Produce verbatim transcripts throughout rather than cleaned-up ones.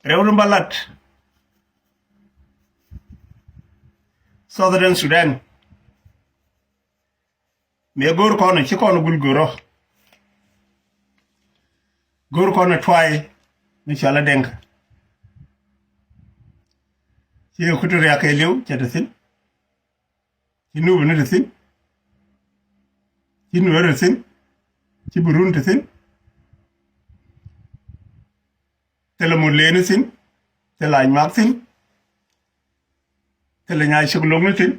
Rɛw ni ba lat Southern Sudan. Mëë go̱o̱r kɔn ci kɔn gul go̱o̱rɔ. Go̱o̱r kɔn tuay mi cɔal a Deŋka. Ci Equatoria kɛ liw cɛ te thi̱n. Ci Nubi ni te thi̱n. Ci Nuɛr te thi̱n. Ci Burun te thi̱n. Thilɛ Murle ni thi̱n. Thilɛ Anyuak thi̱n. Thilɛ Nyacok Loŋ ni thi̱n.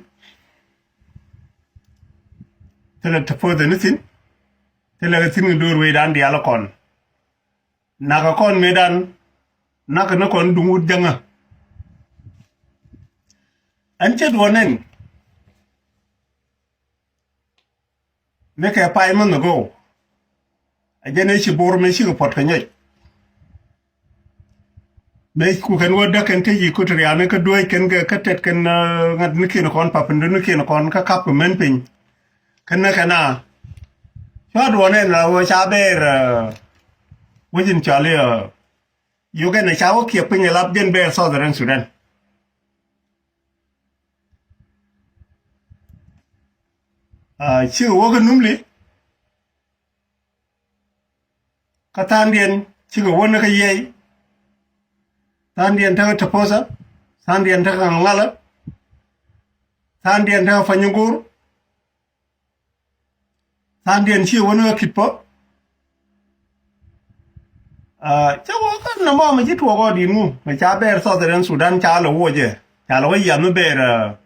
Thilɛ Tɛpuɔth ni thi̱n. Thilɛ kɛ thi̱n kɛ do̱r wecdan diaal kɔn. Nakä kɔn mëëdan, nakä ni kɔn duŋ wut jäŋä. Ɛn cɛ duɔ̱ɔ̱r nɛn ni kɛ pay mi nhök ɣöö ɛ jɛn ëë ci Bor mëë cikɛ puɔt kɛ nyɔc. Mëë ku kɛn wä däk kɛn te ji̱ Equatoria ni kä dueec kɛn kɛ kä tɛt kɛn, eh, ŋa̱t ni kiɛn kɔn, papindä ni kiɛn kɔn kä kap kɛ män piny. Kɛn ni kɛn a cua duɔ̱ɔ̱r nɛn la wä ca bɛɛr, eh, wä ji̱n cɔal i̱, eh, Uganda ca wä kiɛk piny ilap jɛn bɛɛr Southern Sudan. Ah, cikɛ wä kä Numli. Kä tha̱a̱ŋdiɛn cikɛ wä ni kä Yiɛy. Tha̱a̱ŋdiɛn tekä Tɛpuɔth. Tha̱a̱ŋdiɛn tekä Ŋalŋalä. Tha̱a̱ŋdiɛn tekä Panyugur. Tha̱a̱ŋdiɛn ci wä ni kä Kitpä. Ah, cä wä kä nɔmɔ mi ci tuɔɔk ɔ di̱t ŋu mi ca bɛɛr Southern Sudan ca lɛ wuɔcɛ, ca lɛ wä yiath mi bɛɛr, ah,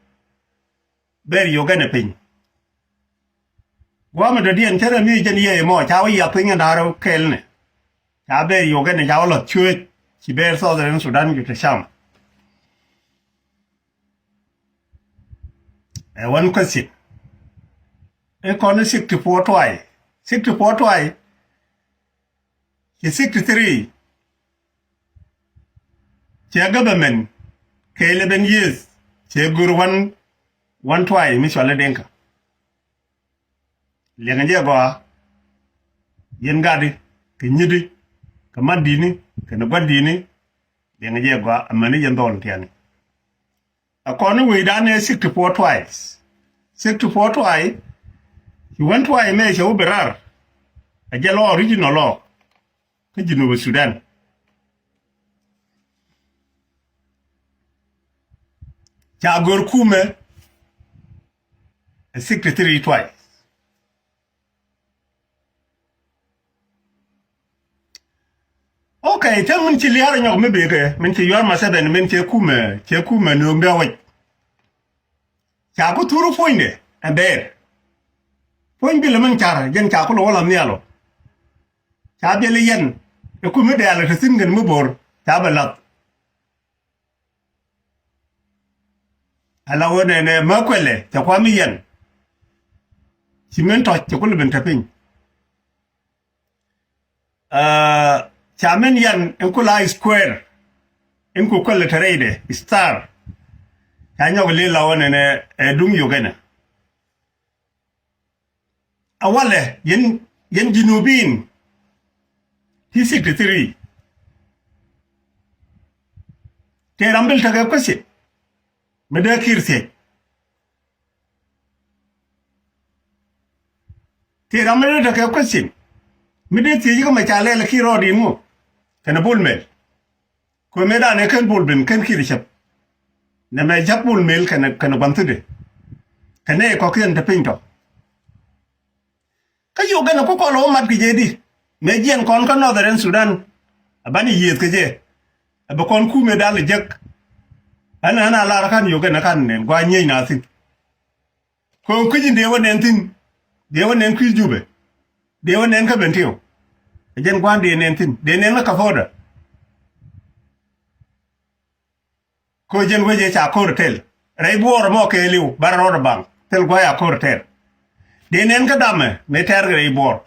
bɛɛr Uganda piny. Gua̱a̱m mi dɔ̱diɛn cä rɛ mi jɛn Yiɛy mɔ ca wä yiath piny kɛ da̱r kɛl ni. Ca bɛɛr Uganda ca wä lɔth cuëëc ci bɛɛr Southern Sudan ju te cam. Ɛ one question. Ɛ kɔn sixty-four tuay. Sixty-four tuay. Ci sixty-three. Cɛ government kɛ eleven years. Cɛ go̱r one, one tuay mi cɔal i̱ Deŋka. Liɛŋɛ jɛ gɔaa. Yɛn gatdi kɛ nyitdi kɛ matdi̱ni kɛnɛ gua̱tdi̱ni. Liɛŋɛ jɛ gɔaa amäni yɛn dhɔl tiani. A kɔn i̱ wecdan ɛ sixty-four tuay. Sixty-four tuay. Ci one tuay mɛ cɛ wä bi rar. A jɛ lɔ original lɔ kä Junub Sudan. Ca gör kumɛ ɛ sixty-three tuay. Okay, te min ci liar nyɔk mi bikɛ, min ci yuar Museveni, min cɛ kumɛ, cɛ kumɛ nööŋdɛ wec. Ca ku thuru puɔ̱nydɛ ɛ bɛɛr. Puɔ̱ny bilɛ min car jɛn ca ku lɛ wä la nhial ɔ. Ca biɛl i̱ yɛn ɛ kumɛ dɛɛl ɛ te thi̱n kɛn mi bo̱r ca bɛ lath. Ala wä nɛnɛ mä kuɛlɛ cɛ kuam i̱ yɛn. Ci min tɔ̱c cɛ ku lɛ ben te piny. Ah, ca min yɛn in ku la square. In ku kuɛlɛ te rɛydɛ star. Ca nyɔk li la wä nɛnɛ ɛ duŋ Uganda. A walɛ yɛn, yɛn Junubin ti sixty-three. Tëë ram bil tekɛ question mi dee Kiir thiec. Tëë ram mi dee tekɛ question mi dee thiec kä mɛ ca lɛl Kiir rɔɔd in ŋu kɛnɛ Bol Mel. Kɛ mëëdan ɛ ken Bol ben ken Kiir cäp. Nɛmɛ ja̱p Bol Mel kɛnɛ, kɛnɛ gua̱n thudɛ. Kɛnɛ kɔ̱kiɛn te piny tɔ. Kä Uganda ku kɔn lɔ mat kɛ jɛ di. Mëë jiɛn kɔn kä Northern Sudan. A ban yiëëth kɛ jɛ. A bɛ kɔn kumɛ dal jek. Ɛn ɛn a lar kan Uganda kan nɛn gua nyieny na thi̱n. Kɔn kui̱c in dee wä nɛn thi̱n. Dee wä nɛn kui̱c Jubɛ. Dee wä nɛn kä Bentiu. A jɛn gua̱n dee nɛn thi̱n. Dee nɛn kä Kafoda. Ko jɛn wecɛ ca ko̱r tɛl rɛy buɔɔr mɔ kɛɛliw bar rɔɔd baŋ tɛl guay a ko̱r tɛl. Dee nɛn kä damɛ mëë tɛr kɛ rɛy buɔɔr.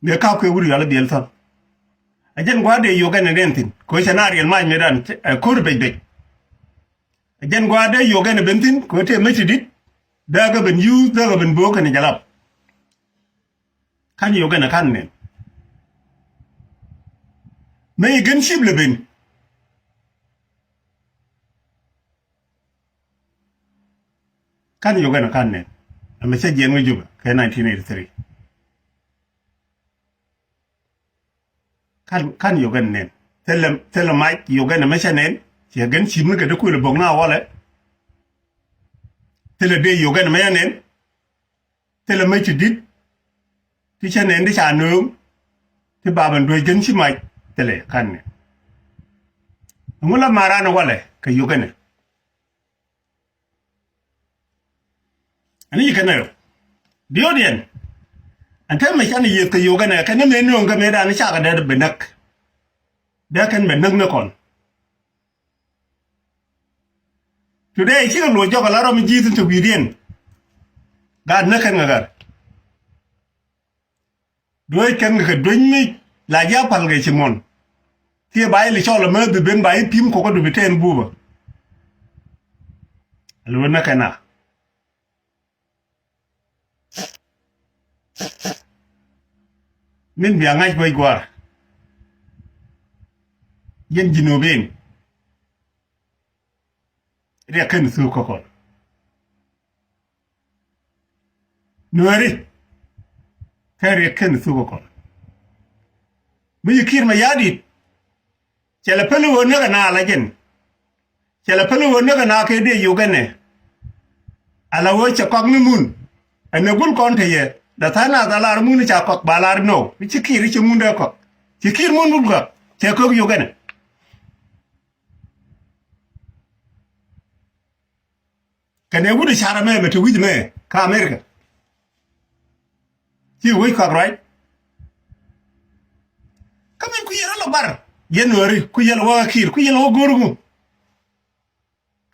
Mëë kap kɛ wur yɔal i̱ biɛl thɔn. A jɛn gua̱a̱r dee yio̱kɛ nɛ nɛn thi̱n ko cɛ na riɛl mac mëë dan ɛ ko̱r bec bec. A jɛn gua̱a̱r dee yio̱kɛ nɛ ben thi̱n ko tëë mec ti di̱t. Dee kɛ ben yuuth dee kɛ ben bo̱o̱k kɛn jalap. Kan Uganda kan nɛn. Mëë yɛ gɛn cip lɛ ben. Kan Uganda kan nɛn. Ɛmɛ cä jiɛn ŋä Juba kɛ nineteen eighty-three. Kan, kan Uganda nɛn. Thilɛ, thilɛ mac Uganda mɛ cä nɛn. Ciɛ gɛn cip ni kɛ dee kuël bok na walɛ. Thilɛ dee Uganda mɛ cä nɛn. Thilɛ mec ti di̱t ti cä nɛn ti ca nööŋ ti bap ɛn duec gɛn ci mac. Thilɛ kan nɛn. Ɛŋu la maran walɛ kɛ Uganda. Ani ci kɛn ɛ rɔ diɔ̱ɔ̱diɛn. Ɛn te mɛ can yiëth kɛ Uganda kɛn ni mëë nööŋ kɛ mëë dan cakɛ dee bi näk. Dee kɛn bɛ näk ni kɔn. Today cikɛ luɔc jɔk ala rɔm ji̱ thi̱n te wi̱i̱diɛn. Gaat näk kɛn kɛ gat. Duec kɛn kɛ duec mi la ji̱ a pal kɛ ci muɔ̱n. Kiɛ ba i̱ li cɔl ɛmɛ bi ben ba i̱ pi̱m kɔkä du bi tɛn guupä. Alo näk kɛn a. Min bia ŋa̱c guec gua̱a̱r. Yɛn ji̱ nööben. Riɛk kɛn thuk kä kɔn. Nuääri. Kɛ riɛk kɛn thuk kä kɔn. Mi ci Kiir Mayardit. Cɛ lɛ päli ɣöö näk ɛn a la jɛn. Cɛ lɛ päli ɣöö näk ɛn a kɛ dee Uganda. Ala ɣöö cɛ kɔk ni mun. Ɛn ɛ gul kɔn te yɛ. La tha̱a̱ŋ nath a lar mun ca kɔk ba lar nɔw. Mi ci Kiir ci mun dee kɔk. Ci Kiir mun wut gak. Cɛ kök Uganda. Kɛnɛ wut i̱ car ɛmɛ mɛ te wi̱c ɛmɛ kä America. Ci wi̱c kɔak ruac. Kä min ku yɛn rɔ lɔ bar yɛn Nuääri ku yɛn lɔ wä Kiir ku yɛn lɔ wä go̱o̱r ŋu.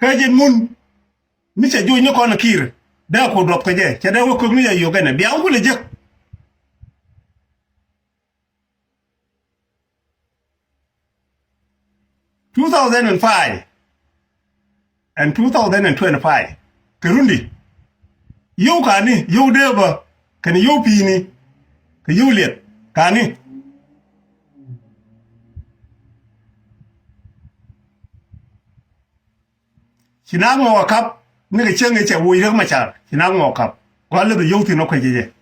Kä jɛn mun mi cɛ joc ni kɔn Kiir dee ku duɔp kɛ jɛ cɛ dee wä kök ni jɛ Uganda bia wä kulɛ jek. Two thousand and five and two thousand and twenty-five kɛ rundi. Yio̱w kani yio̱w dee bä kɛn yio̱w pi̱i̱ni kɛ yio̱w liɛt kani. Ci na ŋɔk a kap ni kɛ cieŋ i̱ cɛ woc Riek Machar ci na ŋɔk a kap. Gɔal lɛ bi yio̱w thi̱n ɔ kuec jɛ jɛ.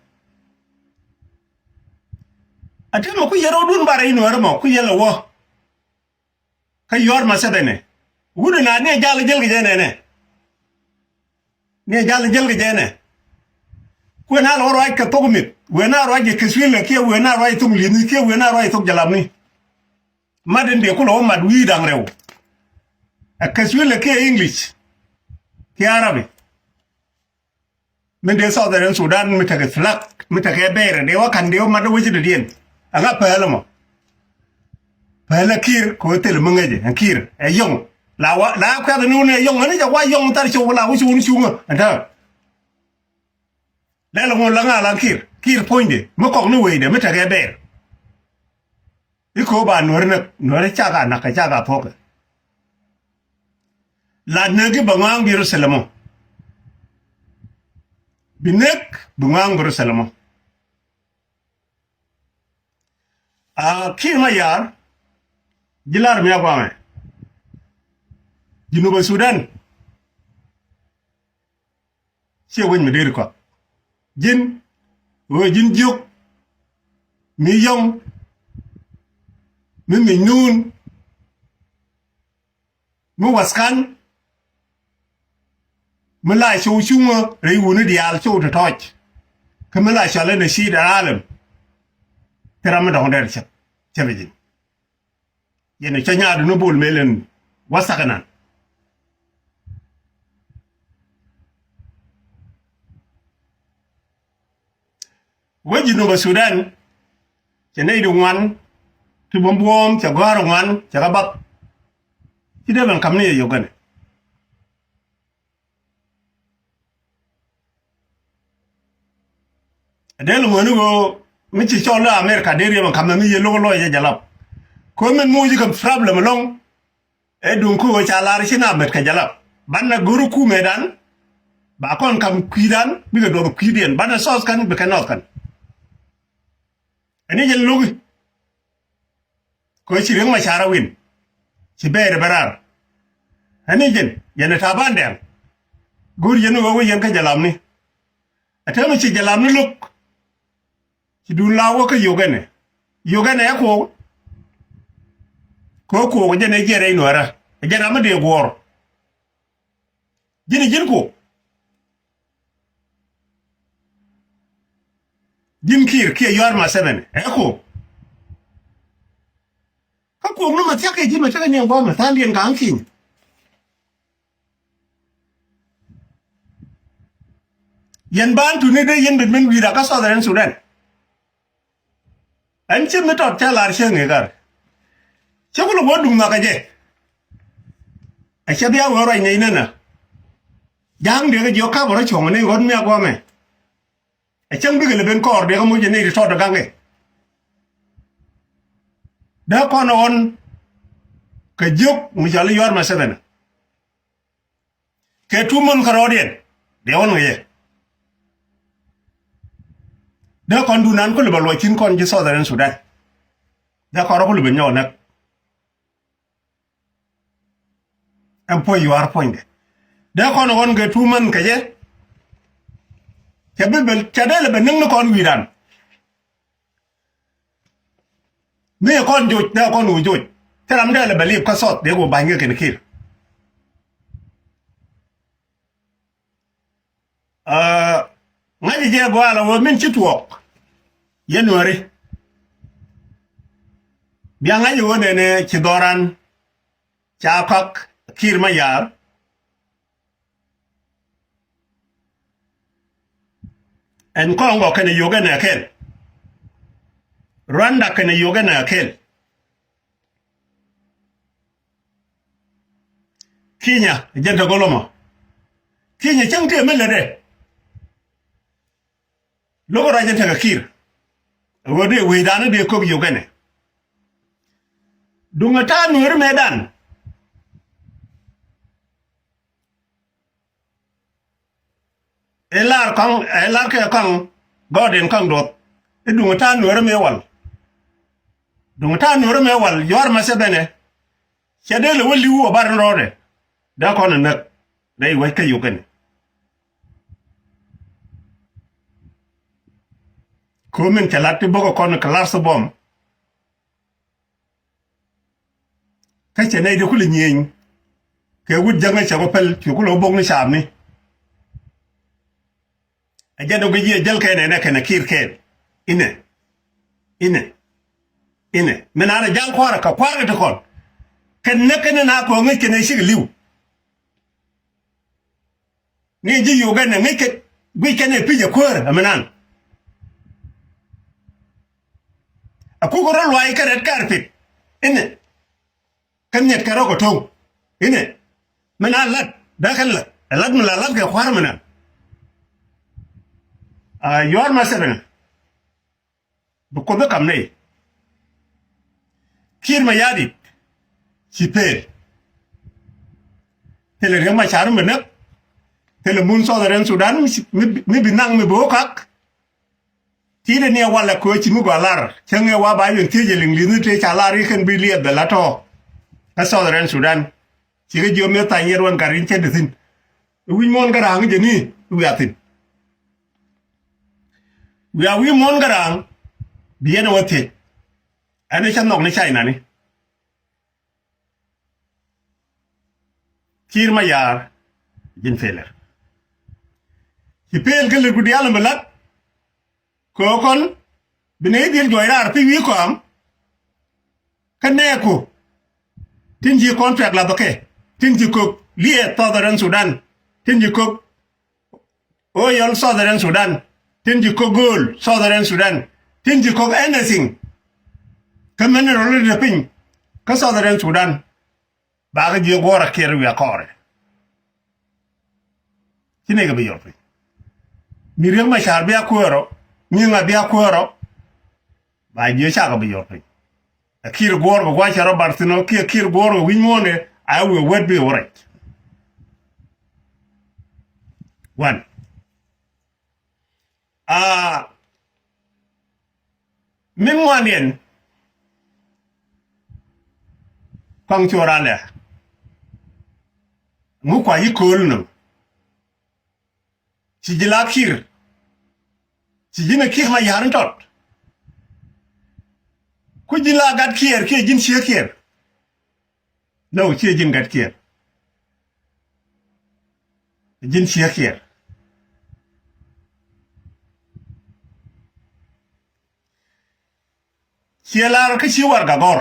A ti mɔ ku yɛ rɔɔdun bar i̱ Nuäärä mɔ ku yɛ lɛ wä. Kä yuɔr Museveni wut ina ni jal jäl kɛ jɛ nɛnɛ. Ni jal jäl kɛ jɛ nɛ. Kuɛ na lɔ ruac kɛ thok mith wee na ruac kɛ Kiswahili kiɛ wee na ruac thok li̱thni kiɛ wee na ruac thok jalapni. Mat in dee kulɛ wä mat wi̱i̱ da̱ŋ rɛw. Ɛ Kiswahili kiɛ English kiɛ Arabi. Min dee Southern Sudan mi tekɛ flag mi tekɛ bɛɛrɛ dee wä ka̱n dee wä mat wecä dee diɛn. Ɛŋa pɛɛlɛ mɔ. Pɛɛlɛ Kiir kɛ wä thil mi ŋäcɛ ɛn Kiir ɛ yɔŋ. La wa la kuɛth ni wun ɛ yɔŋ ɛn jɛ wa yɔŋ thar cok la wecä wun cuŋä ɛn tääk. Lɛl ŋun la ŋa̱ la Kiir Kiir puɔ̱nydɛ mi kɔk ni wecdɛ mi tekɛ bɛɛr. I̱ ko̱o̱p a Nuäri näk Nuäri cak a na̱k kɛ cak a thuɔ̱kɛ. La näk i̱ bɛ ŋɔaŋ Jerusalem ɔ. Bi näk bi ŋɔaŋ Jerusalem ɔ. A Kiir Mayar ji̱ lar mi a guaŋɛ. Junubä Sudan. Ciɛ wec mi deri kɔak ji̱n ɣöö ji̱n jiök mi yɔ̱ŋ mi mic nuun mi waskan mi la cow cuŋä rɛy wuni diaal cow ti tɔc. Kä mi la cɔl in a ciit alem. Ti ram mi dɔ̱ŋ dɛr cäp cäpɛ ji̱n. Yɛn cä nyaadu ni bol mel in wathak inan. Wec Junubä Sudan cɛ nɛy di ŋuan ti buɔ̱mbuɔ̱ɔ̱m cɛ gɔ̱a̱r ŋuan cɛ kɛ bak. Ci dee ben ka̱m ni yɛ yokɛnɛ. Dee luŋäni ɣöö mi ci cɔl i̱ America dee riɛm ɛ ka̱mɛ mi yɛ lo̱k lɔc jɛ jalap. Ko̱ min muc kɛ problem ɛlɔ̱ŋ. Ɛ duŋ ko̱ ɣöö ca lar ci na met kɛ jalap banɛ go̱r kumɛdan. Ba kɔn ka̱m kui̱dan bikɛ duɔth kui̱diɛn banɛ South kɛn bikɛ North kɛn. Ɛni jɛ lo̱ki. Kɛ ɣöö ci Riek Machar a win. Ci bɛɛr bɛ raar. Ɛn ni jɛn, yɛn ɛ Taban Dɛŋ. Go̱o̱r yɛn ɣöö wä yɛn kä jɛ lamni. Ɛ täämɛ ci jɛ lamni lo̱k. Ci duun la wä kä Uganda. Uganda ɛ kuɔk. Kɛ ɣöö kuɔk jɛn ɛ jiɛn rɛy Nuäärä. Ɛ jɛn ram mi dee guɔ̱ɔ̱r. Ji̱n ji̱n ku. Ji̱n Kiir kiɛ Yoweri Museveni ɛ ku. Kä kuɔk ni ma thia̱k kɛ ji̱ ma tekɛ ni ɛn gua̱a̱mɛ tha̱a̱ŋdiɛn ka̱ŋ ki̱ny. Yɛn Bantu ni dee yɛn ben ben wi̱i̱da kä Southern Sudan. Ɛn ci mi tɔt cä lar cieŋ i̱ kar. Cä kulɛ wä duŋ nhɔakä jɛ. Ɛ cɛ bia wee ruac nɛy nänä. Ja̱a̱ŋ diɛkä jiök kap rɔ cuɔ̱ŋ ni ɣöt mi a guɔ̱mɛ. Ɛ cäŋ bikɛ lɛ ben kɔɔr diɛkä moc jɛ nɛy ti tɔt ɛ gaŋkɛ. Dee kɔn ɛ ɣɔn kɛ jiök mi cɔal i̱ Yoweri Museveni. Kɛ two month kärɔɔdiɛn dee ɣɔn kɛ yɛ. Dee kɔn dunan kulɛ bɛ luɔc thi̱n kɔn ji̱ Southern Sudan. Dee kɔn rɔ kulɛ bɛ nyɔk näk. Ɛn puɔ̱ny yuaar puɔ̱nydɛ. Dee kɔn ɣɔn kɛ two month kɛ jɛ. Cɛ bi bɛ cɛ dee lɛ bɛ näk ni kɔn wi̱i̱dan. Mi kɔn joc dee kɔn wä joc. Thil ram dee lɛ bɛ lip kä South dee wä ba̱ny kɛ kɛn Kiir. Aa, ŋa̱c jɛ gɔaa la wä min ci tuɔɔk. January. Bia ŋa̱c wä nɛnɛ ci dhɔran ca kɔak Kiir Mayar. Ɛn Congo kɛnɛ Uganda kɛl. Rwanda kɛnɛ Uganda kɛl. Kenya jɛn te gɔlɔmɔ. Kenya cäŋ tëë mi lätdɛ. Lo̱k ruac jɛn tekɛ Kiir. Ɣöö dee wecdan dee kök Uganda. Duŋ ɛ ta̱a̱ Nueeri mëëdan. Ɛ lar kɔŋ, ɛ lar kɛ kɔŋ gɔɔdɛn kɔŋ duɔth. I̱ duŋ ta̱a̱ Nueeri mëë wal. Duŋ ta̱a̱ Nueeri mëë wal, Yoweri Museveni. Cɛ dee lɛ wä li̱w ɛ bar in rɔɔdɛ. Dee kɔn ɛ näk rɛy wec kä Uganda. Ko̱o̱m in cɛ lat ti bäkɛ kɔn kɛ lar thi buɔ̱m. Kä cɛ nɛy ti kulɛ nyieny kɛ wut jäŋä cɛ ku päl cu kulɛ wä bok ni caapni. Ɛ jɛn ɛ guic yiëë jäl kɛn ɛnɛ kɛnɛ Kiir kɛn. Inɛ. Inɛ. Inɛ. Min an ɛ ja̱l kua̱rä kɛ kua̱rä ti kɔn. Kɛn näk kɛn ɛn a kɔŋ ŋäc kɛn ɛ cikɛ li̱w. Ni ji̱ Uganda ŋäc kɛ guic kɛn ɛ pi̱c ɛ kuäär ɛmɛ nan. A kuk rɔ luay kɛ red carpet. Inɛ. Kä nhiɛt kɛ rɔ kɛ to̱ŋ. Inɛ. Mɛ na lat daa kɛn la ɛ lat mi la lat kɛ kua̱r mɛ nan. A yuaar ma sɛbɛn. Bi Kuoth bi kam nɛy. Kiir Mayardit ci pel. Thilɛ Riek Machar mi näk. Thilɛ mun Southern Sudan mi, mi bi naŋ mi bi wä kak. Ti̱i̱dɛ ni ɛ walɛ köö ci mi gɔaa lar cäŋ ɛ wa ba yun thiec ɛ liŋ li̱th ni tëë ca lar i̱ kɛn bi liɛth bɛ la tɔ̱. Kä Southern Sudan. Cikɛ jiök mi thany yɛn ruɔ̱n gat in cɛ di thi̱n. Wi̱i̱ muɔ̱ɔ̱n Gara̱a̱ŋ jɛ ni wiaa thi̱n. Wiaa wi̱i̱ muɔ̱ɔ̱n Gara̱a̱ŋ bi yɛn ɛ wä thiec. Ɛn ɛ cä nhɔk ni China ni. Kiir Mayar ji̱n pelɛ. Ci pel kä lɛt ku diaal mi lat. Kɛ ɣöö kɔn bi nɛy dhil juɔc raar pi wi̱i̱ kɔam. Kä nɛɛku tin ci contract lath kɛ tin ci kök liɛɛth Southern Sudan, tin ci kök oil Southern Sudan, tin ci kök gold Southern Sudan, tin ci kök anything. Kä mineral ti piny kä Southern Sudan. Bakɛ jiök guɔ̱ɔ̱r a kiɛr wiaa kɔɔrɛ. Ci nɛy kɛ bi yɔr piny. Mi Riek Machar bia kuäärɔ, mi ŋa bia kuäärɔ. Ba jiök cakɛ bi yɔr piny. A Kiir guɔ̱ɔ̱r kɛ gua̱c cɛ rɔ bar thi̱n ɔ kiɛ Kiir guɔ̱ɔ̱r kɛ wi̱c muɔ̱ɔ̱ndɛ a wiɛ wet bi wä rɛc. One. Aa, min ŋuandiɛn Kɔaŋ cuɔr alɛ. Ŋu kua yi kööl nɔ. Ci ji̱ la Kiir. Ci ji̱n ɛ Kiir Mayar in tɔt. Ku ji̱n la gat Kiir kiɛ ji̱n ciek Kiir. Lɛ wä ciɛ ji̱n gat Kiir. Ji̱n ciek Kiir. Ciɛ lar kä ci warɛgak gɔ̱r.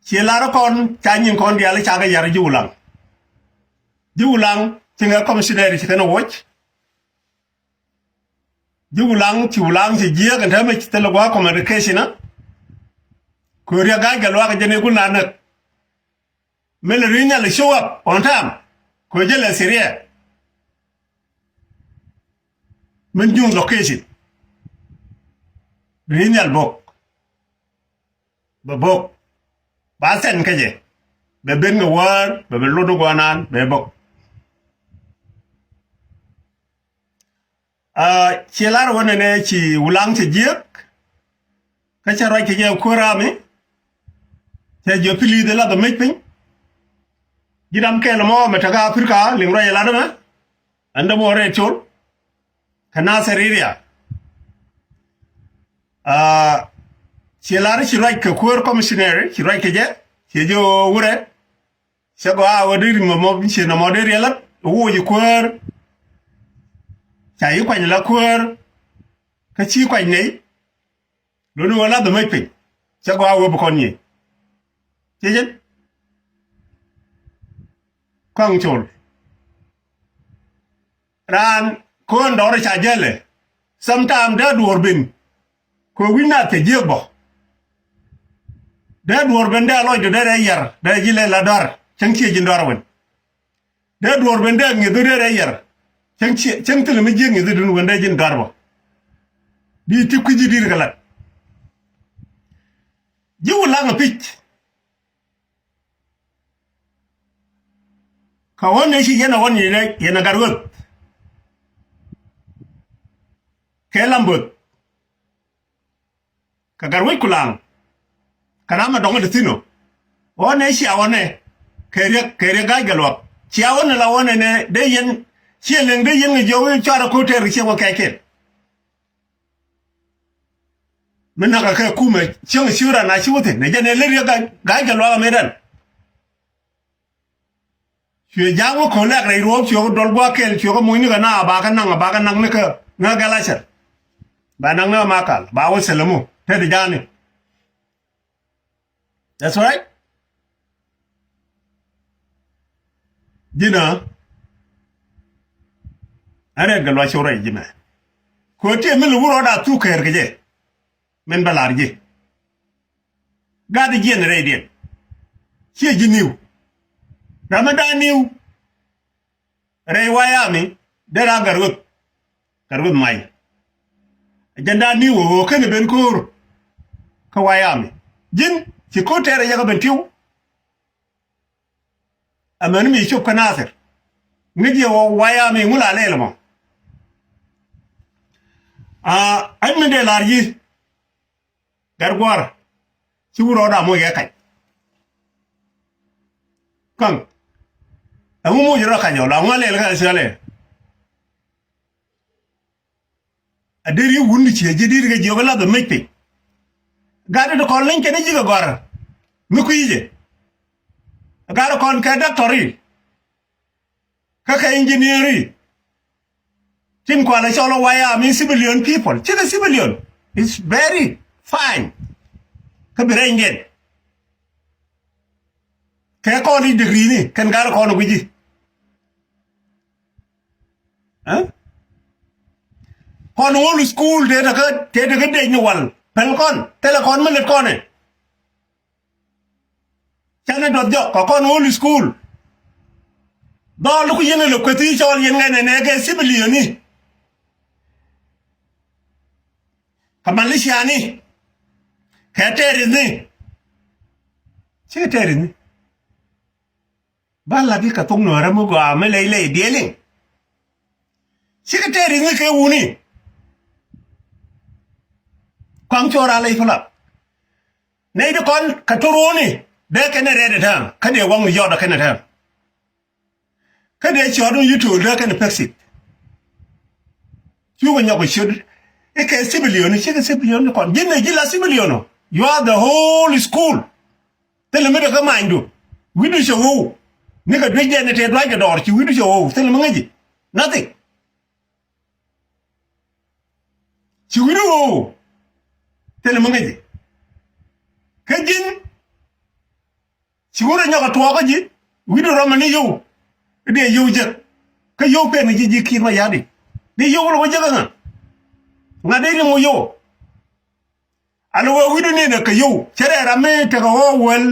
Ciɛ lar kɔn ca nyin kɔn diaal ca kɛ yar ji̱ Wulaŋ. Ji̱ Wulaŋ ci ŋɛ commissioner ci kɛn a woc. Ji̱ Wulaŋ ci Wulaŋ ci jiɛk ɛn täämɛ ci thilɛ gua̱a̱k communication a. Kö riɛk ga̱a̱c kɛ luaak jɛn i̱ gul na näk. Mëë lɛ ri̱i̱n nhial show up on time. Kö jɛ lɛ serious. Min juŋ location. Ri̱i̱n nhial bok. Bɛ bok. Ba sɛn kä jɛ. Bɛ ben kɛ wäär, bɛ ben lot ni guanan, bɛ bok. Aa, ciɛ lar wä nɛnɛ ci Wulaŋ cɛ jiäk. Kä cɛ ruac kɛ jɛ kuäär ami. Cɛ jiɔ pili̱th ɛ lath ɛ mec piny. Ji̱ ram kɛl mɔ mɛ tɛkä Africa liŋ ruac ɛ lat ɛmɛ. Ɛn dämuɔ rɛɛ col. Kä Nasir area. Aa, ciɛ lar ci ruac kɛ kuäär commissioner ci ruac kɛ jɛ. Ciɛ jiɔ wurɛ. Cɛ gɔaa wä dee rim ɛmɔ ciɛ nɔmɔ dee riɛl lat woc kuäär. Ca yi kuany la kuäär. Kä ci kuany nɛy. Luni wä lath ɛ mec piny. Cɛ gɔaa wä bi kɔn nyiey. Ciɛ jɛn. Kɔaŋ col. Raan köön dɔɔr ca jälɛ. Sometime dee duɔ̱ɔ̱r ben. Kö wi̱n nath kɛ jiäk bä. Dee duɔ̱ɔ̱r ben dee lɔcdu dee rɛy yar dee ji̱ lɛ la dɔ̱a̱r cäŋ ciɛ ji̱n dɔ̱a̱r wen. Dee duɔ̱ɔ̱r ben dee ŋi̱thu dee rɛy yar. Cäŋ ciɛ cäŋ thilɛ mi jiäk ŋi̱thu dun wen dee ji̱n dɔ̱a̱r bä. Di ti kui̱ci di̱t kɛ lat. Ji̱ Wulaŋ a pi̱c. Kä ɣän ëë ci yɛn ɛ ɣän yɛn ɛ, yɛn ɛ Gatwec. Kɛ Lambeth. Kä Gatwec Kulaŋ. Kä ram ɛ dɔŋ ɛ ti thi̱n ɔ. Ɣän ëë cia ɣän ɛ. Kɛ riɛk, kɛ riɛk ga̱a̱c gɛ luak. Cia ɣän ɛ la ɣän ɛ nɛ, dee yɛn, ciɛ leŋ dee yɛn ɛ jiɔk i̱ cuarɛ ko̱tɛɛr kɛ ciɛ ɣän kɛɛkɛn. Mi näk ɛ kɛ kumɛ, cieŋ ciöt ran a ci wä thi̱n. Ɛ jɛn ɛ lät riɛk ga̱a̱c, ga̱a̱c gɛ luak ɛ mëëdan. Cuɛ ja̱a̱ŋ wä ko̱n lɛk rɛy ruɔ̱ɔ̱p cuɛ wä dɔl gua̱a̱k kɛl cuɛ wä moc ni kɛ na a ba kɛ naŋ a ba kɛ naŋ ni kä ŋäk gɛl a cɛr. Ba naŋ ni kä Makal ba wä thilɛ mu te di ja̱a̱ni. That's right. Ji̱n a ɛn rɛɛt kɛ luac cok rɛy ji̱ mɛ. Kuɛ tiɛ mi li wur rɔɔd a thuk kɛɛr kɛ jɛ. Min bä lar ji̱. Gat jiɛn rɛydiɛn. Ciɛ ji̱ niw. Ram mi da̱a̱ niw. Rɛy White Army dee raa Gatwec. Gatwec may. Jɛn da̱a̱ niw ɣöö kɛn ben ko̱o̱r. Kä White Army ji̱n ci ko̱o̱r tɛɛr ɛ yɛ kä ben tiw. Amäni mi cop kä Nasir. Ŋäc yɛ wä White Army ŋu la lɛl mɔ. Aa, ɛn mi dee lar yi̱. Gat gua̱a̱r. Ci wut rɔɔda moc kɛ kac. Kaŋ. Ɛŋu moc rɔ kac ɔ la ŋuan lɛl kä Australia. A deri wun di ciɛ ji̱ di̱t kɛ jiɔk lath a mec piny. Gat di kɔn leny kɛn ji̱ kɛ gɔ̱a̱r. Mi kui̱ jɛ. Gat di kɔn kɛ doctor i̱. Kä kɛ engineer i̱. Tin kualɛ cɔl ɔ White Army civilian people. Cikɛ civilian. It's very fine. Kä bi rɛnydiɛn. Kɛ kɔn i̱ degree ni kɛn gat di kɔn gui̱ci. Ɛ? Kɔn ŋol school tëë tekä tëë tekä dec ni wal. Pɛl kɔn thilɛ kɔn mi lät kɔn ɛ. Canɛ duɔth jɔk kɛ kɔn ŋol school. Dhɔl ku yɛn ɛ lɛ kueth i̱ cɔl yɛn ŋɛn ɛ nɛ kɛ civilian ni. Kɛ militia ni. Kɛ terrorist ni. Cikɛ terrorist ni. Ba la̱t i̱ kɛ thok nuɔ̱ɔ̱rä mi gɔaa mi lɛy lɛy diɛliŋ. Cikɛ tɛɛr i̱ ŋäc kɛ wuni. Kɔaŋ cɔɔr a lɛy pälap. Nɛy ti kɔn kɛ to̱r wuni dee kɛn ɛ rɛɛt ɛ tääm kä dee waŋ mi yɔt ɛ kɛn ɛ tääm. Kä dee cɔɔt mi yuto̱o̱l dee kɛn ɛ pek sik. Cukɛ nyɔk kɛ ciöt i̱ kɛ civilian, cikɛ civilian ti kɔn ji̱n ɛ ji̱ la civilian ɔ. You are the whole school. Thilɛ mi dee kä manydu wi̱cdu cɛ ɣo̱w. Ni kɛ duec dɛn ni tëë duackɛ dɔɔr ci wi̱cdu cɛ ɣo̱w, thilɛ mi ŋäci. Nothing. Ci wi̱cdu ɣo̱w. Thilɛ mi ŋäci. Kä ji̱n ci wurɛ nyɔk a tuɔɔkä ji̱ wi̱cdu rɔmɛ ni yio̱w. I̱ dee yio̱w jek. Kä yio̱w pen ji̱ ji̱ ki̱i̱t ma ya̱di. Dee yio̱w wulɛ wä jek ɛ ŋa? Ŋa dee riŋ wä yio̱w? An wee wi̱cdu ni nɛ kɛ yio̱w cɛ rɛɛ ram mi tekɛ ɣɔɔ wäl.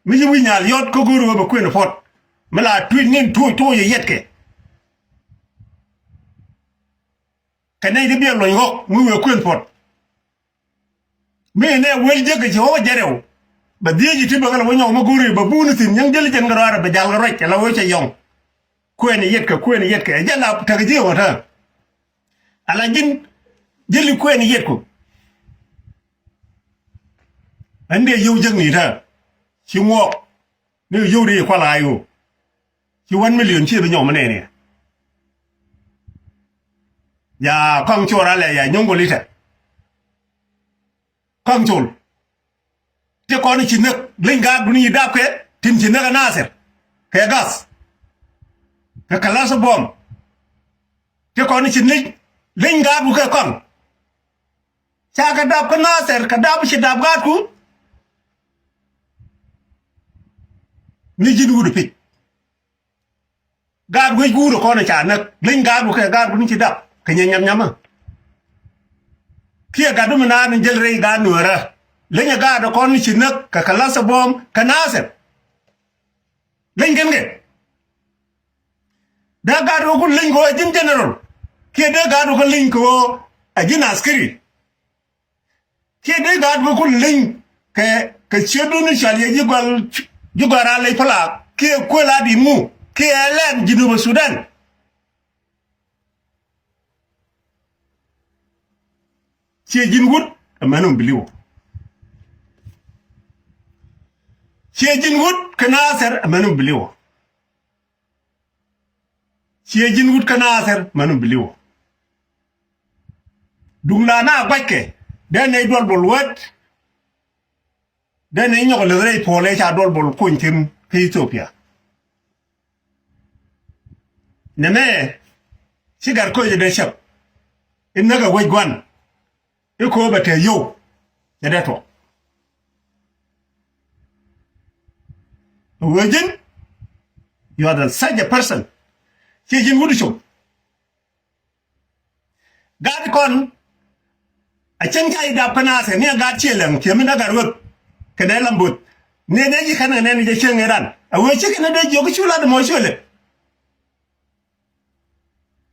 Mi ci wi̱c nyaal yɔt kä go̱o̱ri wee bɛ kuën puɔ̱t. Mi la tui̱c ni̱n tuuc tuuc yɛ yɛtkɛ. Kɛ nɛy ti biɛ luɔ̱ny ɣɔ̱k mi wëë kuën puɔ̱t. Mi nɛ wël jek kɛ ci ɣɔ̱k jɛrɛw. Bɛ dhiec ti bɛ kɛ la wä nyɔk mi go̱o̱ri bɛ buuni thi̱n nyäŋ jäli jɛn kɛ rɔaarɛ bɛ jal kɛ ruac ala wee cɛ yɔ̱ŋ. Kuën yɛtkɛ, kuën yɛtkɛ jɛ la tekɛ ji̱ ɣɔ̱t tääm. Ala ji̱n jäli kuɛn yɛtku. Ɛn dee yio̱w jäkni tääm ci ŋuɔɔk ni yio̱w dee kual a ɣa̱c ɣöö ci one million ci bi nyɔk mi nɛɛni. Ya kɔaŋ cor alɛ ya nyuŋ gol itɛ. Kɔaŋ col. Ti kɔn ci näk leny gaatdun yi dapkɛ tin ci näk ɛ Nathir kɛ gas kɛ kɛ lath ɛ buɔm. Ti kɔn ci näk leny gaatku kɛ kɔaŋ. Ca kɛ dap kä Nathir kɛ dap ci dap gaatku. Ni ji̱n wut ɛ pic. Gaat wec guurä kɔn ca näk leny gaat wä kɛ gaat wä ni ci dap kɛ nyɛ nyam nyamä. Kiɛ gat wä mi naan ni jäl rɛy gaat nueerä leny ɛ gaat wä kɔn ci näk kɛ kɛ lath ɛ buɔm kɛ Nathir. Leny kɛn kɛ dee gaat wä ku leny kɛ wä ji̱n general. Kiɛ dee gaat wä kɛ leny kɛ wä a ji̱n askiri. Kiɛ dee gaat bi kun leny kɛ kɛ ciötdu ni cɔal yɛ ji̱ gɔal ji̱ gɔal raa lec pälak kiɛ kuël a di̱t ŋu kiɛ lɛn Jinub Sudan. Ciɛ ji̱n wut ɛ mɛn ɔ biliwä. Ciɛ ji̱n wut kä Nathir ɛ mɛn ɔ biliwä. Ciɛ ji̱n wut kä Nathir mɛn ɔ biliwä. Duŋ la na guackɛ dee nɛy duɔl bol wät. Dee nɛy nyɔk leth rɛy puɔl ëë ca duɔl bol kony thi̱n kä Ethiopia. Nɛmɛ ci gat koc dee cäp. In näk ɛ wec gua̱n. I̱ ko̱o̱p ɛ tɛth yio̱w cɛ dee tuɔɔk. Ɛ ɣöö ji̱n you are the such a person. Ciɛ ji̱n wut i̱ com. Gaat kɔn a cäŋ ca i̱ dap kä Nathir ni a gaat ciɛ lɛŋ ciɛ mi na gat wek. Kɛ nɛ lam bo̱th ni nɛ ji̱ kɛn kɛ nɛ ni jɛ cäŋ iran a ɣöö ci kɛn dee jiɔk i̱ cu lat mɔ cuɛ lɛ.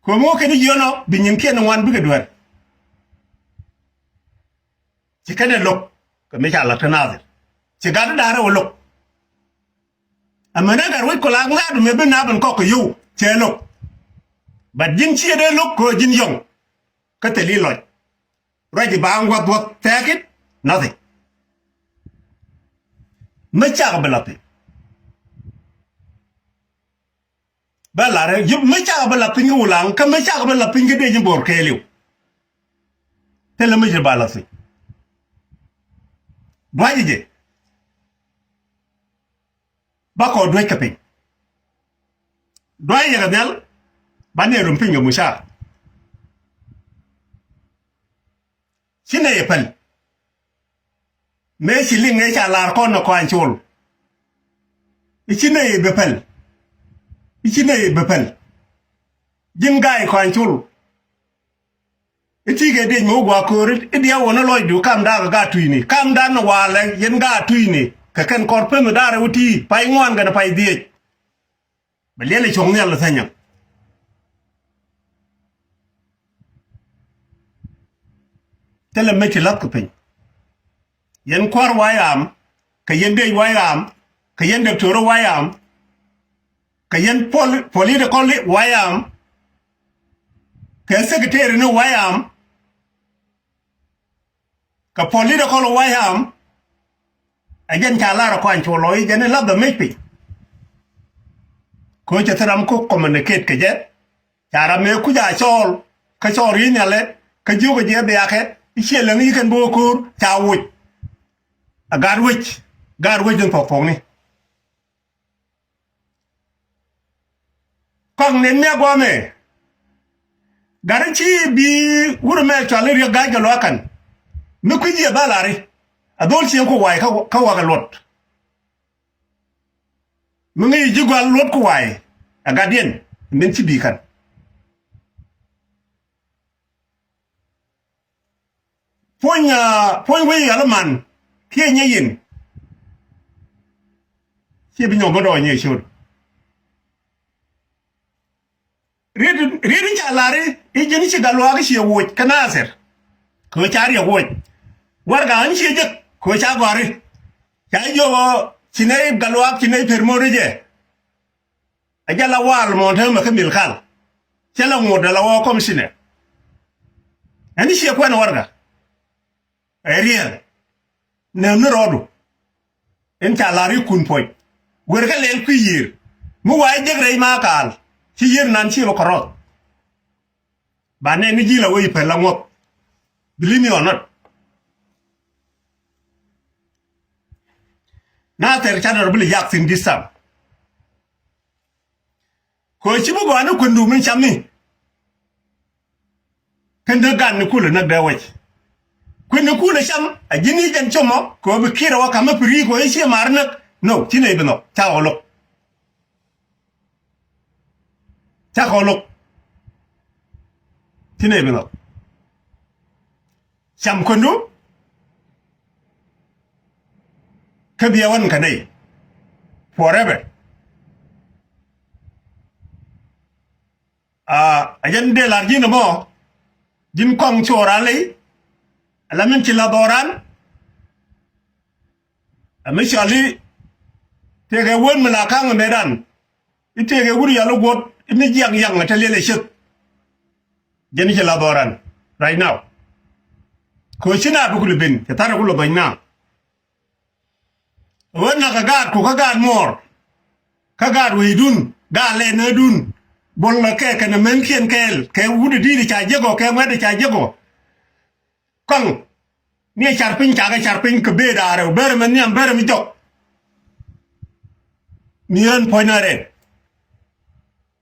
Kuɔ̱m ɣöö kɛn jiɔnɔ bi nyin kiɛn ŋuan bikɛ duer. Ci kɛn ɛ lo̱k kɛ mi ca la̱t kä Nathir. Ci gat i̱ da̱rä wä lo̱k. Amäni gat wec kɔ la ŋa̱a̱t mi bi nap in kɔk kɛ yio̱w cɛ lo̱k. But ji̱n ciɛ dee lo̱k kɛ ji̱n yɔ̱ŋ. Kä thil i̱ lɔc ruac i̱ ba ŋuɔth wuɔth tɛɛk it. Nothing. Mi cak bi la̱th i̱ Bä la̱rä ji̱ mi cakɛ bä la̱th piny kä Wulaŋ kä mi cakɛ bä la̱th piny kä dee ji̱ bo̱r kɛɛliw. Thilɛ mi ji̱ ba la̱th piny. Dua̱cä jɛ. Bä kɔ duec kɛ piny. Dua̱cä jɛ kɛ nhial. Ba nɛy rom piny kɛ mucak. Ci nɛy ɛ päl. Mëë ci liŋ ëë ca lar kɔn ɛ kɔaŋ col. I̱ ci nɛy ɛ bɛ päl. I̱ ci nɛy ɛ bɛ päl. Ji̱n ga̱a̱c kɔaŋ col. I̱ ti̱i̱ kɛ diec mi wä gua̱a̱k köör i̱ diɛw wä ni lɔcdu kam da̱a̱k ɛ gaat tui̱ni kam da̱a̱n ni walɛ yɛn gaat tui̱ni. Kɛ kɛn kɔr pem i̱ da̱a̱r ɛ wä ti̱i̱ pay ŋuan kɛn pay dhiec. Bɛ liɛl i̱ cuɔ̱ŋ nhial i̱ thänyä. Thilɛ mëë ci la̱th kɛ piny. Yɛn kua̱r wayam kɛ yɛn dec wayam kɛ yɛn dɔktɔr wayam kɛ yɛn pol- political wayam kɛ secretary ni wayam. Kɛ political wayam Ɛ jɛn ca lar ɛ kɔany cu lɔ i̱ jɛn i̱ lath ɛ mec piny. Kɛ ɣöö cɛ thil ram kä communicate kɛ jɛ. Ca ram mëë kuc a cɔɔl kä cɔɔl ri̱i̱c nhialɛ kä jiökɛ jɛ biakɛ i̱ ciɛ läŋ i̱ kɛn bi wä ko̱o̱r ca woc. Ɛ gaat wec, gaat wec in thuɔ̱k thuɔ̱kni. Kɔk nin mi a guɔmɛ. Gari ci bi wur mɛ cual ni riek ga̱a̱c kɛ luakan. Mi kui̱ jiɛ ba lari. A dhol cieŋ ku wa̱i̱ kä, kä wakɛ luɔt. Mi ŋäc ji̱ gua̱l luɔt ku wa̱i̱. A gatdiɛn min ci bi kan. Puɔ̱ny, ah, puɔ̱ny wec yal man kiɛ nyɛ yin. Ciɛ bi nyɔk bä dɔɔny yɛ cot. Riet, riet in ca lari i̱ ji̱n ci Gatluak ciɛ woc kä Nathir. Kɛ ɣöö ca riɛk woc. Warɛga in ciɛ jek kɛ ɣöö ca gɔ̱a̱ri. Ca jiök ɣöö ci nɛy Gatluak ci nɛy per mo̱o̱r jɛ. A jɛ la wal mɔn te mɛ kä mil kal. Cɛ la ŋot dɛ la wä kɔm sinɛ. Ɛn i̱ ciɛ kuɛn warɛga. Ɛ riɛl. Nɛm ni rɔɔdu. In ca lar i̱ kun puɔc. Wer kä lɛl kui̱ yiër. Mi wa i̱ jek rɛy ma kaal. Ci yiër nan ci bä kɔrɔth. Ba nɛn ni ji̱ la wee i̱ pɛl la ŋuɔth. Believe me or not. Nathir ca dɔr bi li yak thin this time. Kɛ ɣöö ci bi gɔaa ni kuändu min cam ni. Kä näk gan ni kulɛ näk dee wec. Kuën ni kulɛ cam a ji̱n i̱ jɛn cɔmɔ kɛ ɣöö bi kiɛt ɛ wä ka̱m mi pi̱ri̱ kɛ ɣöö i̱ ciɛ mar näk. No, ci nɛy bi nhɔk ca ɣɔw lo̱k. Ca ɣɔw lo̱k. Ci nɛy bi nhɔk. Cam kuändu. Kä biɛ wän kä nɛy. Forever. Ah, a jɛn dee lar ji̱n ɛmɔ. Ji̱n kɔŋ cio̱o̱ran ley. Ala min ci la dhɔran. Ɛ mi cɔal i̱ tëëkɛ wän mi la ka̱ŋ ɛ mëëdan. I̱ tëëkɛ wut yal i̱ guɔ̱t i̱ mi jiaŋ yaŋ ɛ te liɛl ɛ cieth. Jɛn i̱ ci la dhɔran right now. Kɛ ɣöö ci naath bi kulɛ ben cɛ tha̱r ɛ kulɛ dhɔny naath. Ɣän nakä gaatku kä gaat muɔɔr. Kä gaat wecdun, gaat lɛnädun. Buɔl kɛ kɛnɛ mänkiɛn kɛɛl kɛ wut i̱ di̱i̱t i̱ ca jiäk ɔ kɛ ŋuɛ̈t i̱ ca jiäk ɔ. Kɔaŋ ni ɛ car piny cakɛ car piny kɛ bëë da̱a̱ rɛw bärɛ mɛ nhiam bärɛ mi jɔk. Mi ɣän puɔ̱nydä rɛn.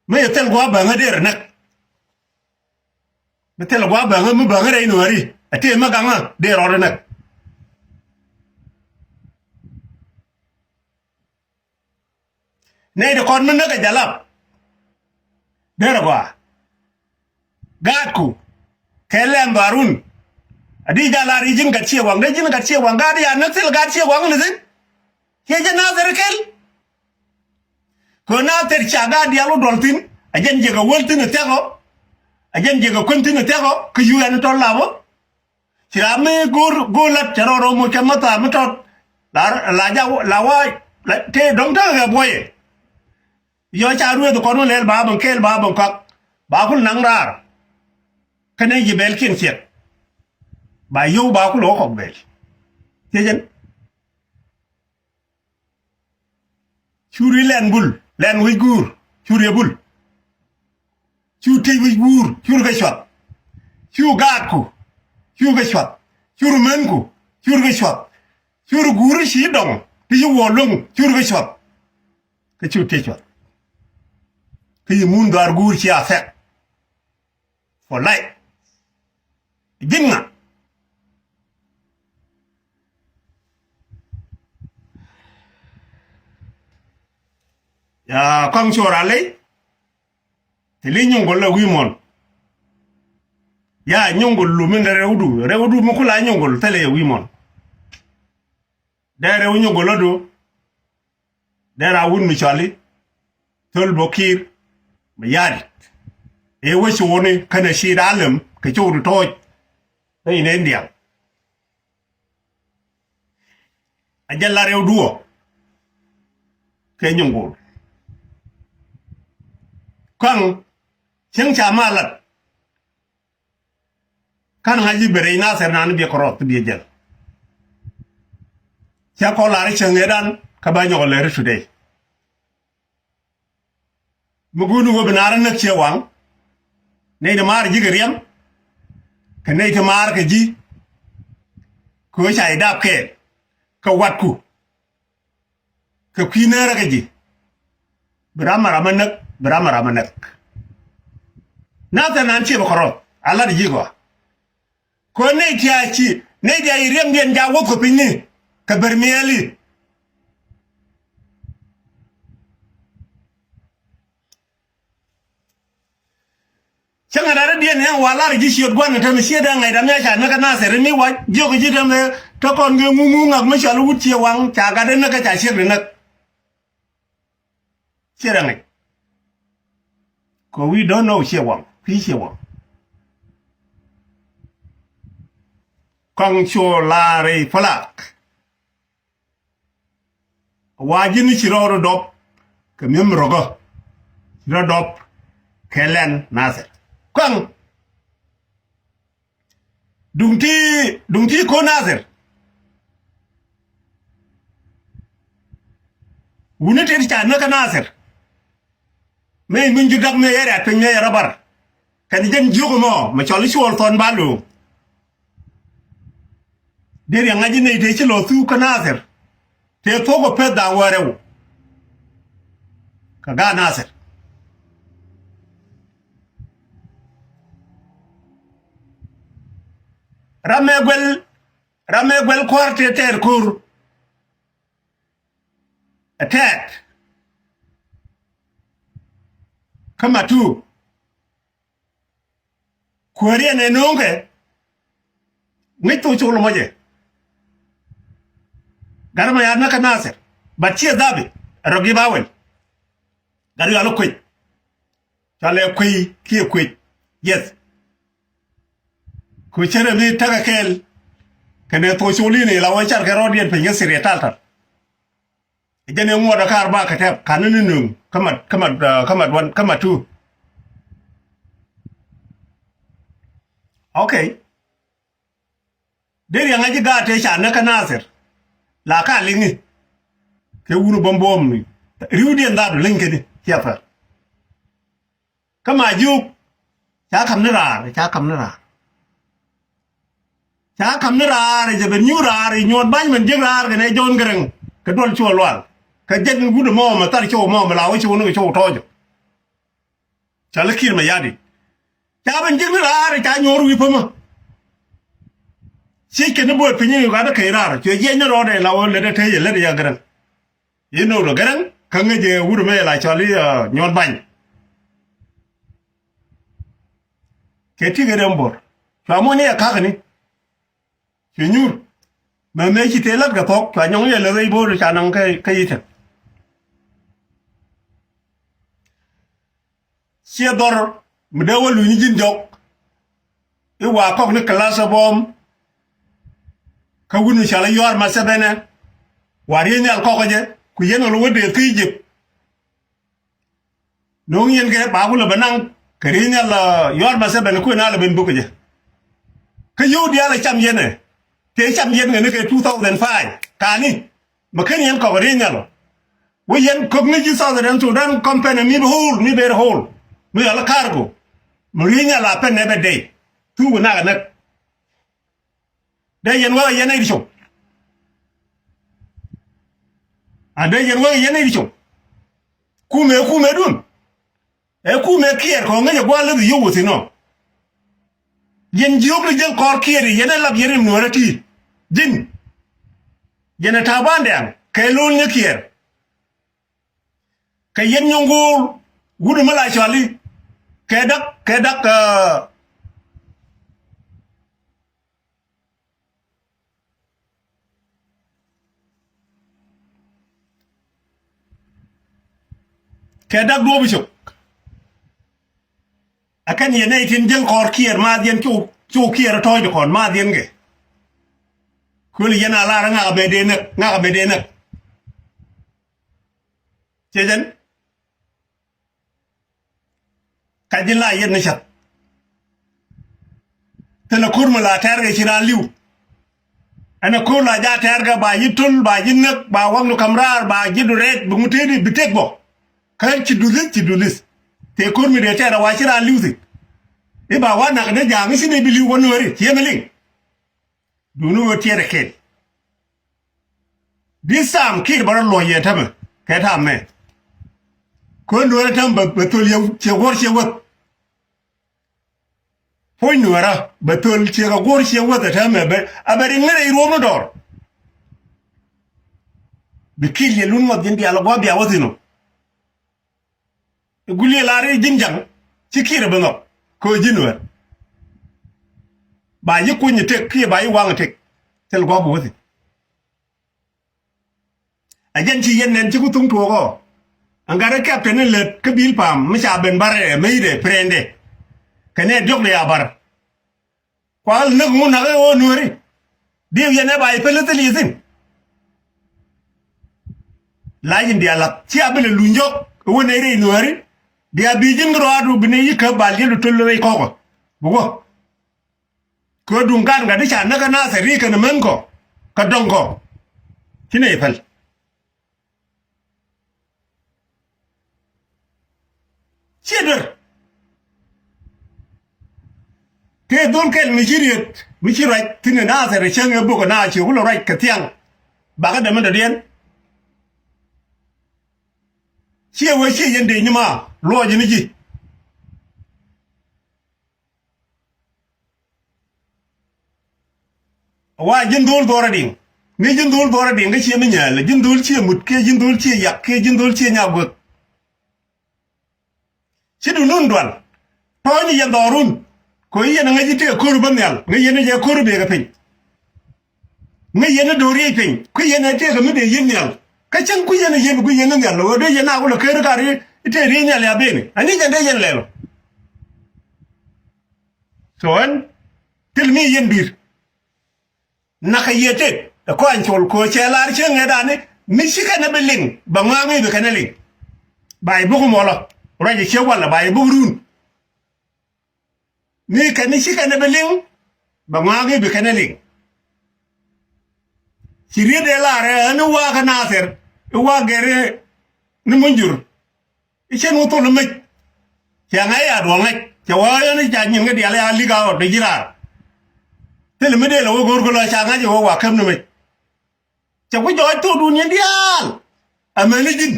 Mi cɛ thil gua̱a̱p bäŋä dee rɛ näk. Mi thilɛ gua̱a̱p bäŋä mi bäŋä rɛy nuääri a tëë mi gaŋä dee rɔɔdɛ näk. Nɛy ti kɔn mi näk ɛ jalap. Derɛ gɔaa. Gaatku kɛ lɛm dhɔaarun. A di jal a ri ji̱n gat ciɛ waŋ dee ji̱n gat ciɛ waŋ gaat ya näk thil gaat ciɛ waŋ ni thi̱n. Ciɛ jɛ Nathir kɛl. Kɛ Nathir ca gaat diaal wä duɔl thi̱n a jɛn jiɛkɛ wäl thi̱n ɛ thia̱k ɔ. A jɛn jiɛkɛ kuän thi̱n ɛ thia̱k ɔ kä U N tɔl lap ɔ. Ci ram mi go̱o̱r go̱o̱r lat cɛ rɔɔd rɔɔd moc kɛ mäthaar mi tɔt. La la ja la wa̱a̱ la tëë dɔ̱ŋ täk kɛ buɔyɛ. Yɔ ca ruëëth kɔn wä lɛl ba bäŋ kɛɛl ba bäŋ kɔak ba kul naŋ raar. Kä nɛy ji̱ bɛlkiɛn ciɛk. Ba yio̱w ba kul wä kɔk bɛl. Thiecɛn. Cur i̱ lɛn bul lɛn wi̱c guur cur yɛ bul. Cu tëc wi̱c guur cur kɛ cuath. Cu gaatku cur kɛ cuath. Cur mänku cur kɛ cuath. Cur guur ci dɔŋ ti ci wuɔ luäŋ cur kɛ cuath. Kä cu tëc cuath. Kä yi mun dhɔaar guur ci a thɛk. For life. Ji̱n ŋa? Ya kɔaŋ cor a ley. Thili nyuŋgol la wi̱i̱ muɔ̱n. Ya nyuŋgol lumin rɛwdu rɛwdu mi kula nyuŋgol thilɛ yɛ wi̱i̱ muɔ̱n. Dee rɛw nyuŋgol la du. Dee ra wut mi cɔali Thol Bokir mi ya̱a̱dit. Ëë wä co̱o̱ni känɛ ci daa lem kɛ cok ti tɔɔc. Kä in ɛn diaal a jɛ la rɛw duɔ̱ɔ̱k. Kɛ nyuŋ go̱o̱r kaŋ cieŋ ca ma lat. Kan ŋa̱c i̱ ben rɛy Nathir nani biɛ kɛ rɔth ti biɛ jɛl. Cä kɔn lar cäŋ ëëdan kä bä nyɔk lɛr today. Mi guuni wä bi naar näk ciɛ waŋ. Nɛy ti maar ji̱ kɛ riɛm. Kɛ nɛy ti maar kɛ ji̱. Kɛ ɣöö ca ji̱ dap kɛɛl kɛ watku. Kɛ kui̱ nɛɛrä kɛ ji̱. Bi ram a ram a näk, bi ram a ram a näk. Nathɛr nan ciɛ bi kɔrɔth a lat ji̱ gɔaa. Kɛ nɛy ti a ci, nɛy ti a ci riɛmdiɛn ca wuɔth kɛ pinyni kɛ bär miɛɛli. Cä ŋa̱t a rɔ̱diɛn ɛn wa lar ji̱ ciöt gua̱n ɛ tɛm ciet ɛn ŋa̱c ram ya ca näk kä Nathɛr ni wa jiök ji̱ tɛm ɛ tä kɔn kɛ ŋuŋu ŋak mi cɔal wut ciɛ waŋ ca gat ɛ näk kä ca ciek di näk. Ciɛ rɛ ŋäc. Kɛ we don't know ciɛ waŋ, kui̱ ciɛ waŋ. Kɔŋ cuɔ la̱r i̱ pälak. Wa ji̱n ci rɔ rɔ dɔp kɛ mi̱em rɔkä. Ci rɔ dɔp kɛ lɛn Nathɛr. Kɔŋ. Duŋ ti, duŋ ti ko̱n Nathɛr. Wuni tet ca näk kä Nathɛr. Mëë min ju dak mëë yɛ rɛ̈t piny mëë yɛ rɔ bar. Kɛn jɛn jiök mɔ mɛ cɔl i̱ cuɔl thɔn ba lo̱o̱ŋ. Dee riɛŋ ŋa̱c i̱ nɛy tëë ci lɔ thuk kä Nathɛr. Tëë thok ɔ peth da̱a̱ŋ wäl rɛw. Kɛ gaat Nathɛr. Ram ëë guɛl, ram ëë guɛl kua̱r tëë tɛɛr ko̱r. Ɛ tɛɛt. Kä Matuu. Kuääriɛn ɛ nööŋkɛ. Ŋäc thok col mɔcɛ. Gat mɔ ya näk kä Nathɛr. But ciɛ dhabi. Rɔ gip a wɛl. Gat yɔal i̱ kuec. Cɔalɛ kuec kiɛ kuec. Yes. Ku cärɛ mi tekɛ kɛɛl. Kɛnɛ thok col in ila wä car kɛ rɔɔdiɛn piny kä Syria taltal. Jɛn ɛ ŋuɔt ɛ kaar ba kɛ tɛp ka̱n ni nöŋ kä mat, kä mat, ah, kä mat wan, kä mat tu. Okay. Dee riɛŋ a ji̱ gaat tëë ca näk kä Nathɛr. La ka liŋi. Kɛ wun bäm buɔ̱m ni. Ri̱wdiɛn dhaat liŋ kɛni. Ciɛ pär. Kä ma jiök. Ca ka̱m ni raar, ca ka̱m ni raar. Ca ka̱m ni raar, jɛ ben nyuur raar, i̱ nyuɔt ba̱ny mɛn jiäk raar kɛnɛ Jɔ̱ɔ̱n Gɛrɛŋ. Kɛ duɔl cuɔ lual. Kɛ jɛn wut ɛmɔ mɛ thar cɔw mɔ mɛ la wä cɔw ni kɛ cɔw tɔ̱ɔ̱cɔ. Ca lɛ Kiir mɛ ya̱di. Ca ben jiäk ni raar, ca nyuɔr wi̱i̱ pämä. Ciec kɛn ni bo̱o̱t piny ni Uganda kɛy raar. Cuɛ jiɛc ni rɔɔdɛ la wä lät ɛ tec ɛ lät ɛ ya Gɛrɛŋ. Inɔ rɔ Gɛrɛŋ kä ŋäc jɛ wut mɛ la cɔl i̱, ah, nyuɔn ba̱ny. Kɛ ti̱kɛ rɛm bo̱r cua muɔ̱n i̱ ɛ ka̱kni. Cuɛ nyuur mɛ mëë ci tëë la̱t kɛ thɔk cua nyɔŋ yɛ lɛ rɛy bo̱r ca naŋ kä, kä yi̱tɛ. Ciɛ dhɔr mi dee wä luny ji̱n jɔk. I̱ wa kɔk ni class ɛ bɔm. Kä wut mi cɔal i̱ Yuar Masɛbɛnɛ. Wa riey nhial kɔk kä jɛ ku yɛn ɣöl wä deeth kä Egypt. No̱o̱ŋ yɛn kɛ ba kulɛ bɛ naŋ kɛ riey nhial, ah, Yuar Masɛbɛnɛ kuën a lɛ ben buk kä jɛ. Kä yio̱w diaal ɛ cam yɛn ɛ. Tëë cam yɛn kɛ ni kɛ two thousand five. Kani. Mɛ ken yɛn kɔk riey nhial ɔ. Wä yɛn kök ni ji̱ South Sudan, Sudan company mi bi whole, mi ber whole. Mi yɔl cargo. Mi riey nhial a pɛn nɛ bɛ dey. Thuk nak a näk. Dee yɛn wä yɛn nɛy ti cop. A dee yɛn wä yɛn nɛy ti cop. Kumɛ, kumɛ dun. Ɛ kumɛ Kiir kɔŋ ŋäcɛ gua̱a̱th läth yio̱w wä thi̱n ɔ. Yɛn jiök ni jiäl kɔr Kiir yɛn ɛ lap yɛn rim nuɔ̱ɔ̱rä ti. Ji̱n. Yɛn ɛ ta̱a̱ ba̱a̱n dɛ̈ɛ̈ŋ kɛ lo̱l ni Kiir. Kɛ yɛn nyɔ̱ŋ go̱o̱r wut mi la cɔali. Kɛ dak, kɛ dak, ah, Kɛ dak duɔ̱ɔ̱p cök. Ɛ kɛn yɛn nɛy tin jiäl kɔɔr Kiir maath yɛn cu, cu Kiir tɔ̱ɔ̱c kɔn maath yɛn kɛ. Kuël yɛn a lar ŋakɛ mɛ dee näk, ŋakɛ mɛ dee näk. Ciɛ jɛn. Ka ji̱n la yɛn ni cath. Thilɛ ko̱r mi la tɛ̈r kɛ ci raan li̱w. Ɛn ɛ ko̱r la ja tɛɛr kɛ ba ji̱ töl, ba ji̱ näk, ba waknu ka̱m raar, ba ji̱ du rɛɛt, bi ŋut tëëdi bi tëk bɔ. Kä ci duthith, ci duthith. Tëë ko̱r mi dee tɛɛr ɛ wa ci raan li̱w thi̱n. I̱ ba wa nak ni ja̱a̱ŋ i̱ ci ni bi li̱w wä nuääri, ci yɛn mi liŋ. Duuni ɣöö tiɛɛt ɛ kɛl. This time Kiir bä rɔ luɔ̱c yɛ tämɛ kɛ ta̱a̱ mɛ. Kä nuäärä täm bɛ, bɛ thöl yɛ ciɛ guɔ̱r ciɛ wäth. Puɔ̱ny nuäärä bɛ thöl ciɛ kɛ guɔ̱r ciɛ wäth ɛ tämɛ bɛ, a bɛ riŋ ni rɛy ruɔ̱m ni dɔɔr. Bi Kiir yɛ lun ŋɔth ji̱n diaal ɛ gua̱a̱th bia wäth inɔ. I̱ guli lar i̱ ji̱n ja̱ŋ ci Kiir ɛ bi nhɔk kɛ ɣöö ji̱n nuäär. Ba yi kuny itek kiɛ ba yi waŋ itek. Thil gua̱a̱p bi wäthi. A jɛn ci yɛn nɛn ci ku thuŋ tuɔɔk ɔ. Ɛn gat ɛ captain in lät kä bil pa̱a̱m mi ca ben bär ɛ mecdɛ prɛndɛ. Kɛ nɛ diɔ̱k de ya bär. Kual näk ŋun nak i̱ ɣöö nuääri. Diw yɛn ɛ ba i̱ päl i̱ thil i̱ thi̱n. Lac in diaal lath cia bi lɛ luny jɔk i̱ wä nɛy rɛy nuääri. Bia bi ji̱n kä ruaadu bi nɛy yi̱ käp bal ji̱n lu töl rɛy kɔkɔ. Bi wä. Kɛ duŋ kan gat i̱ ca näk kä Nathir i̱ kɛn män kɔ kɛ dɔ̱ŋ kɔ. Ci nɛy päl. Ciɛ duer. Tëë dhol kɛl mi ci riet mi ci ruac thi̱n ɛ Nathir ɛ cäŋ ɛ bok ɛ na ciök lɔ ruac kɛ thiaŋ. Bakä dämä dɔ̱diɛn. Ciɛ wee ciɛ yɛn dee nyimaa luɔc ni ji̱. Wa ji̱n dhol dhuɔrä diŋ. Mi ji̱n dhol dhuɔrä diŋ kä ciɛ mi nyɛɛl. Ji̱n dhol ciɛ mut kiɛ ji̱n dhol ciɛ yak kiɛ ji̱n dhol ciɛ nyak guek. Ci du nun dual. Tɔ̱ɔ̱ny yɛn dhɔrun. Kɛ yɛn ŋäc i̱ tëë ko̱r bä nhial ŋäc yɛn i̱ jɛ ko̱r bëë kɛ piny. Ŋäc yɛn i̱ do̱r riec piny kui̱ yɛn i̱ tëëkɛ mi dee yi̱n nhial. Kä cäŋ kui̱ yɛn i̱ yi̱n kui̱ yɛn i̱ nhial ɣöö dee yɛn a kulɛ ker kar i̱ tëë riec nhial ya beni ani jɛn dee yɛn lɛl ɔ. So ɛn thil mi yɛn dui̱r. Nakä yiëë tëk ɛ kɔany col kɛ ɣöö cɛ lar cieŋ ëëdan i̱ mi ci kɛn ɛ bi liŋ bɛ ŋɔaŋ i̱ bi kɛn ɛ liŋ. Ba i̱ buk mɔlɔ ruac ɛ ciek walɛ ba i̱ buk run. Mi kɛn i̱ ci kɛn ɛ bi liŋ bɛ ŋɔaŋ i̱ bi kɛn ɛ liŋ. Ci riet ëë lar ɛ ɣän i̱ wakä Nathir i̱ wak gɛr i̱ ni Munyjur. I̱ cen wä thol i̱ mec. Cɛ ŋa̱c a duɔ̱ŋ ŋa̱c cɛ wä ɣän i̱ ca nyin kä diaal i̱ a li̱k a ɣɔt dee ji̱ raar. Thilɛ mi dee lɛ wä go̱o̱r kä lɔ ca ŋa̱c i̱ wä wa käm ni mec. Cɛ ku jɔɔc thokdun nyin diaal. Amäni ji̱n.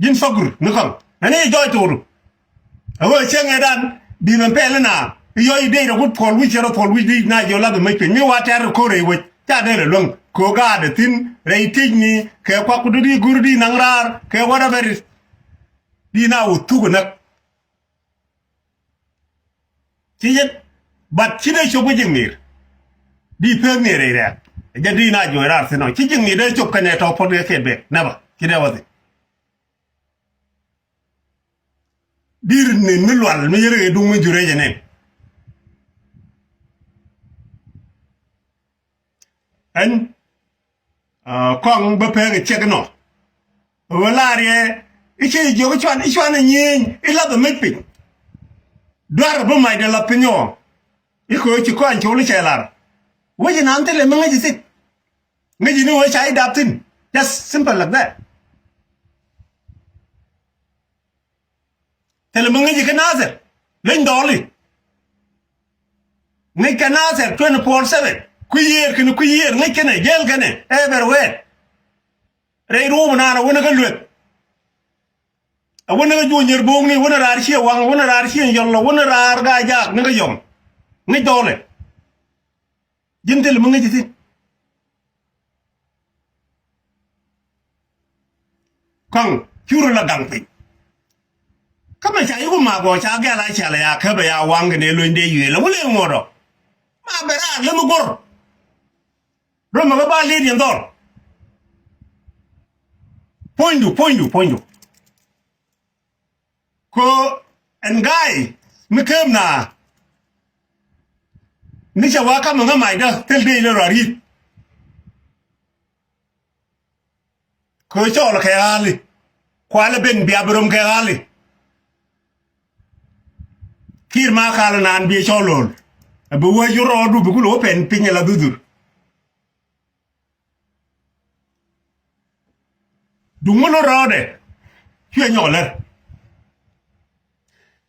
Ji̱n thok gur ni kɔ̱ŋ ɛn i̱ jɔɔc thokdu. Ɛ ɣöö cäŋ ëëdan bi mɛn pɛl ina i̱ yɔc i̱ dee rɛ wut puɔl wi̱c cɛ rɔ puɔl wi̱c di na jiɔ lath i̱ mec piny mi wa tɛ̈r i̱ ko̱r rɛy wec ca dee rɛ luäŋ. Kɛ ɣöö gaat ɛ thi̱n rɛy ti̱cni kɛ kuak ku di di gur di naŋ raar kɛ whatever it. Di na wä thuk ɛ näk. Ci jɛn. But ci dee cop kä ji̱ ŋi̱i̱r. Di pek ŋi̱i̱r rɛy rɛɛk. Jɛ di na juɔc raar thi̱n ɔ ci ji̱ ŋi̱i̱r dee cop kɛnɛ tɔ̱ puɔ̱t kɛ kiɛ bek nɛbä ci dee wä thi̱n. Di̱r nin mi lual mi yɛrɛ kɛ duŋ mi jurɛ jɛ nin. Ɛn kɔŋ bä pek ɛ cɛk inɔ. Ɣöö laar yɛ i̱ ci jiök i̱ cuan i̱ cuan ɛ nyieny i̱ lath ɛ mec piny. Duar bä macdɛ lath piny ɔ. I̱ köö ci kɔany col i̱ cɛ lar. Wec inan thilɛ mi ŋäc i̱ thit. Ŋäc i̱ ni ɣöö ca i̱ dap thi̱n. Just simple like that. Thilɛ mi ŋäc i̱ kä Nathir leny dhɔli. Ŋäc kɛ Nathir twenty four seven kui̱ yiëër kɛnɛ kui̱ yiëër ŋäc kɛnɛ jel kɛnɛ everywhere. Rɛy ruɔm naan a wänä kä lueth. A wänä kä juɔ̱ny yɛr bo̱o̱kni wänä raar ciɛ waŋ wänä raar ciɛ yɔl a wänä raar gaa jaak ni kä yɔm. Ŋäc dhɔlɛ. Ji̱n thil mi ŋäc i̱ thi̱n. Kɔŋ curä la gaŋ piny. Kä mɛ ca yuk ma gɔɔ ca gɛl a cɛl a ya käp a ya waŋ kɛ nɛ lony dee yuëël a wulɛ ŋuɔ̱t ɔ. Ma bɛ raar läm i̱ go̱r. Röm ɛ kä ba liet yɛn dhɔr. Puɔ̱nydu puɔ̱nydu puɔ̱nydu. Ko ɛn ga̱a̱y mi kääm na. Ni cɛ wa kamɛ ŋä macdä thil dee ilɛ rɔ ri̱t. Ko cɔɔl kɛ ɣa̱li kualɛ ben bia bi röm kɛ ɣa̱li. Kiir ma kal naan bi cɔl lo̱l. Ɛ bi wä yur rɔɔdu bi kul wä pɛn piny ala dhudhur. Duŋ mi lot rɔɔdɛ. Cuɛ nyɔk lär.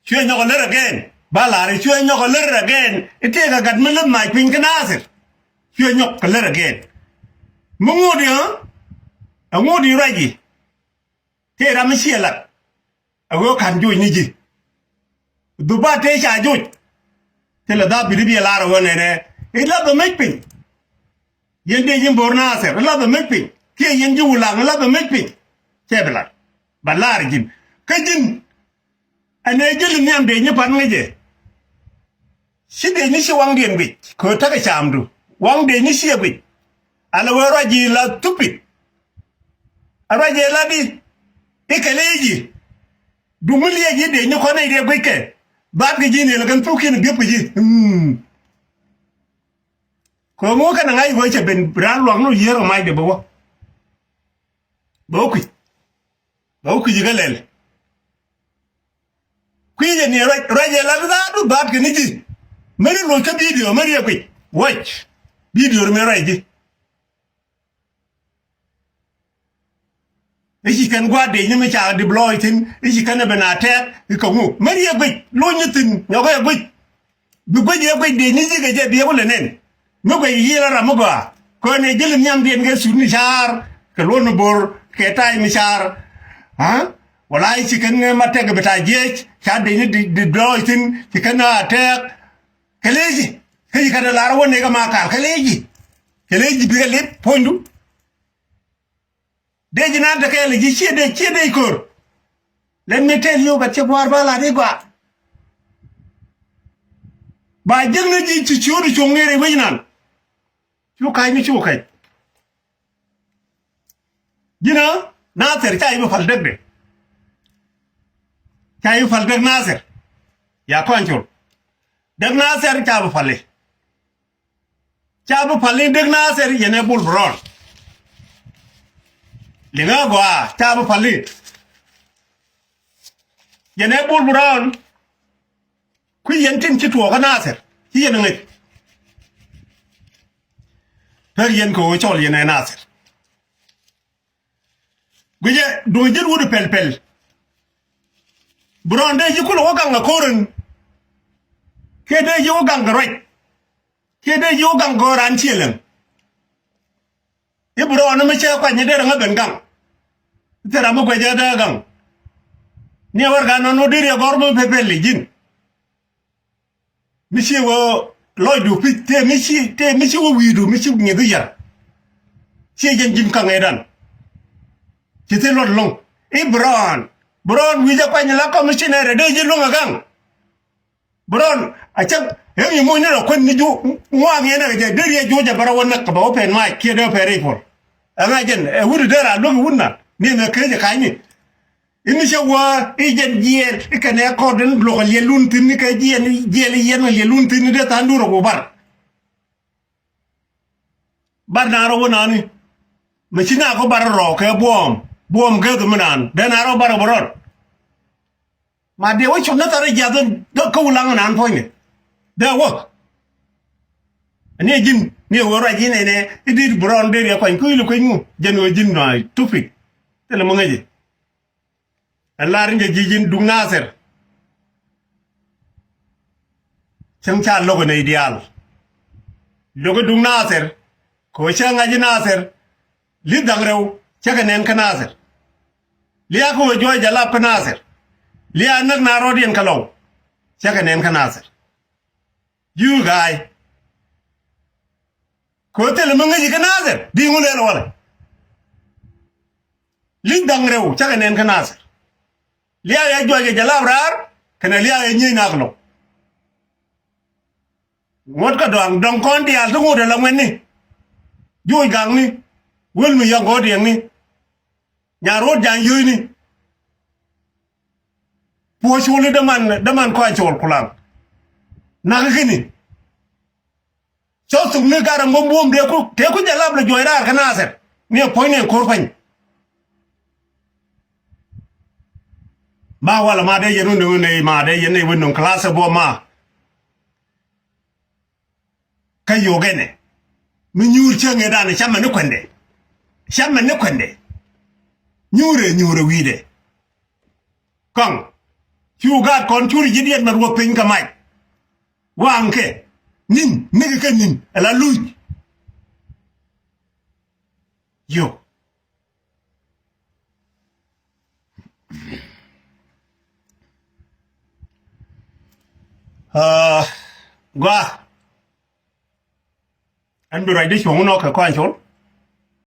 Cuɛ nyɔk lär again. Ba lar i̱ cuɛ nyɔk lär again. I̱ tëëkɛ gat mi lät mac piny kä Nathir. Cuɛ nyɔk kɛ lär again. Mi ŋot i̱ ɣä? Ɛ ŋot i̱ ruac i̱ tëë ram mi ciɛ lat. Ɛ ɣöö ka̱n joc ni ji̱. Dhubat tëë ca joc. Thilɛ dhabit i̱ bi ɛ lar ɛ ɣöö nɛnɛ i̱ lath ɛ mec piny. Yɛn dee ji̱ bo̱r Nathir i̱ lath ɛ mec piny. Kiɛ yɛn ji̱ Wulaŋ i̱ lath ɛ mec piny. Cɛ bi lat. Ba lar ji̱n. Kä ji̱n. Ɛn ɛ jil nhiam dee nyi pan ŋäcɛ. Ci dee nyi ci waŋdiɛn guic kɛ ɣöö tekɛ camdu. Waŋ dee nyi ciɛ guic. Ala wee ruac ji̱ la thupit. A ruac jɛ la di i̱ kɛ lɛ ji̱. Duŋ mi liɛc ji̱ dee nyi kɔn nɛy dee guic kɛ. Baat kɛ ji̱ ni la kɛn thuk kiɛn biöp kɛ ji̱. Mm. Kɛ ɣöö ŋuɔ kɛn a ŋa̱c ɣöö cɛ ben raan luak ni yier ɔ mac dee bɛ wä. Bɛ wä kui̱c. Bɛ wä kui̱c ikä lɛl. Kui̱c ɛ ni ruac ruac ɛ la ri dhaat du baat kɛ ni ji̱. Mɛri loc kä bidio mɛri ɛ kui̱c. Watch bidio ri mɛ ruac ji̱. I̱ ci kɛn gua̱a̱r dee nyi mi ca deploy thi̱n i̱ ci kɛn ɛ ben attack i̱ kä ŋu mɛri ɛ kui̱c loc ni thi̱n nyɔkɛ ɛ kui̱c. Bi guec yɛ guec dee ni ji̱ kɛ jɛ bi yɛ wä lɛ nɛn. Mi guec yiëë la ram mi gɔaa kɔn ɛ jil nhiamdiɛn kɛ sut ni ca̱a̱r kɛ luɔn ni bo̱r kɛ ta̱a̱c mi ca̱a̱r. Aa wala i̱ ci kɛn ma tɛk bi ta̱a̱ jiɛc ca dee ni di dɔɔc thi̱n ci kɛn a tɛɛk. Kɛ leci kä ci kɛn a lar wä nɛk ma kal kɛ leci. Kɛ leci bikɛ lip puɔ̱nydu. Dee ji̱ naan tekɛɛl ji̱ ciɛ dee ciɛ dee ko̱r. Let me tell you, gat ciɛ buaar ba lat i̱ gɔaa. Ba jiäk ni ji̱ ci ciööt cuŋ ni ri wec nan. Cu ka̱c ni cu kɛc. Ji̱n ɣä Nathir ca i̱ bi pal däk dee. Ca i̱ bi pal däk Nathir. Ya kɔn col. Däk Nathir ca bi pal i̱. Ca bi pal ni dek Nathir yɛn ɛ Bul Brown. Liŋä gɔaa ca bi pal ni. Yɛn ɛ Bul Brown. Kui̱ yɛn tin ci tuɔɔkä Nathir ci yɛn ɛ ŋäc. Pek yɛn kɛ ɣöö cɔl yɛn ɛ Nathir. Guicɛ duŋ ji̱n wut pɛl pɛl. Brown dee ji̱ kulɛ wä gaŋ ɛ ko̱r in. Kiɛ dee ji̱ wä gaŋ kɛ ruac. Kiɛ dee ji̱ wä gaŋ kɛ ran ciɛ lɛŋ. I̱ Brown mi cɛ kuany dee ri ŋä ben gaŋ. Thil ram mi guɛcɛ dee gaŋ. Ni ɛ wär gan nɔn wä dee ri ɛ gɔr mi pɛl pɛl i̱ ji̱n. Mi ci wä lɔcdu pi̱c tëë mi ci tëë mi ci wä wi̱i̱du mi ci ŋi̱th i̱ yär. Ci jɛn ji̱n kaŋ ëëdan. Ci thil luɔt lo̱ŋ i̱ Brown. Brown wi̱i̱ jɛ kuany la commissioner dee ji̱ lo̱ŋ ɛ gaŋ. Brown a cäŋ ëŋ i̱ mucni rɔ kuän ni juɔk ŋuak yɛn ɛ kɛ jɛ dee riɛc juɔc ɛ bä rɔ wä näk kɛ bä wä pɛn mac kiɛ dee wä pɛn riɛc puɔl. Ɛŋa jɛn ɛ wut dee raa luäk i̱ wut na ni mɛ kecɛ ka̱cni. I̱ mi cä wä i̱ jɛn jiɛɛl i̱ kɛnɛ kɔr den luɔk liɛlun thi̱n i̱ kɛ jiɛɛl jiɛɛl i̱ yɛn liɛlun thi̱n i̱ dee tha̱a̱ŋ duun rɔ ku bar. Bar na rɔ wä nani. Mɛ ci na kɔ bar rɔ kɛ buɔɔm buɔɔm geth mi naan dee na rɔ bar rɔ bä rɔn. Ma dee wä cop ni thar i̱ jiath in kä wulaŋ naan puɔ̱nyni. Dee wä. Ni ɛ ji̱n ni ɛ wä ruac ji̱n ɛnɛ i̱ di̱t bä rɔn dee riɛ kuany kui̱ li kueny ŋu jɛn wä ji̱n nɔa̱a̱c tupik. Thilɛ mi ŋäci. Ɛ lar in jɛ ji̱ ji̱n duŋ Nathir. Cäŋ ca lo̱k ɛ nɛy diaal. Lo̱k ɛ duŋ Nathir. Kɛ ɣöö cä ŋa̱c i̱ Nathir. Li̱th da̱ŋ rɛw cä kɛ nɛn kä Nathir. Lia̱a̱ kä ɣöö juɔ̱ɔ̱c jɛ lap kä Nathir. Lia̱a̱ näk na rɔɔdiɛn kä lɔw cä kɛ nɛn kä Nathir. Ji̱ wi̱i̱ ga̱a̱y. Kɛ ɣöö thilɛ mi ŋäci kä Nathir di ŋun lɛl walɛ. Li̱th da̱ŋ rɛw cakɛ nɛn kä Nathir. Lia̱a̱ yɛ juɔc kɛ jɛ lap raar kɛnɛ lia̱a̱ yɛ nyiey nak lɔ̱ŋ. Ŋuɔ̱t kä dɔaŋ dɔ̱ŋ kɔn diaal ti ŋot ɛ la ŋuɛ̈tni. Juɔc gaŋni. Wël mi yɔ̱ŋ kɔn diɛŋni. Nyan ruɔ̱t ja̱a̱ny yio̱cni. Puɔ̱c col i̱ däman däman kɔaŋ col kulaŋ. Nak i̱ kini. Cɔ thuk ni gat ɛmɔ buɔ̱m dee ku tëë ku jɛ lap lɛ juɔc raar kä Nathir ni ɛ puɔ̱ny ni ɛ ko̱r pa̱ny. Ma walɛ ma dee yɛn wä nöŋ nɛy ma dee yɛn nɛy wä nöŋ class ɛ buɔ̱m ma. Kä yio̱k ɛnɛ mi nyuur cäŋ ëëdan camɛ ni kuɛndɛ. Camɛ ni kuɛndɛ. Nyuurɛ nyuurɛ wi̱i̱dɛ. Kɔaŋ. Cu gaat kɔn curi ji̱ diɛt mɛ ruɔth piny kɛ mac. Waŋkɛ ni̱n nikɛ kɛ ni̱n ala luc. Yo. Aa, gua. Ɛn bi ruacdä cuɔ̱ŋ nɔ kɛ kɔaŋ col.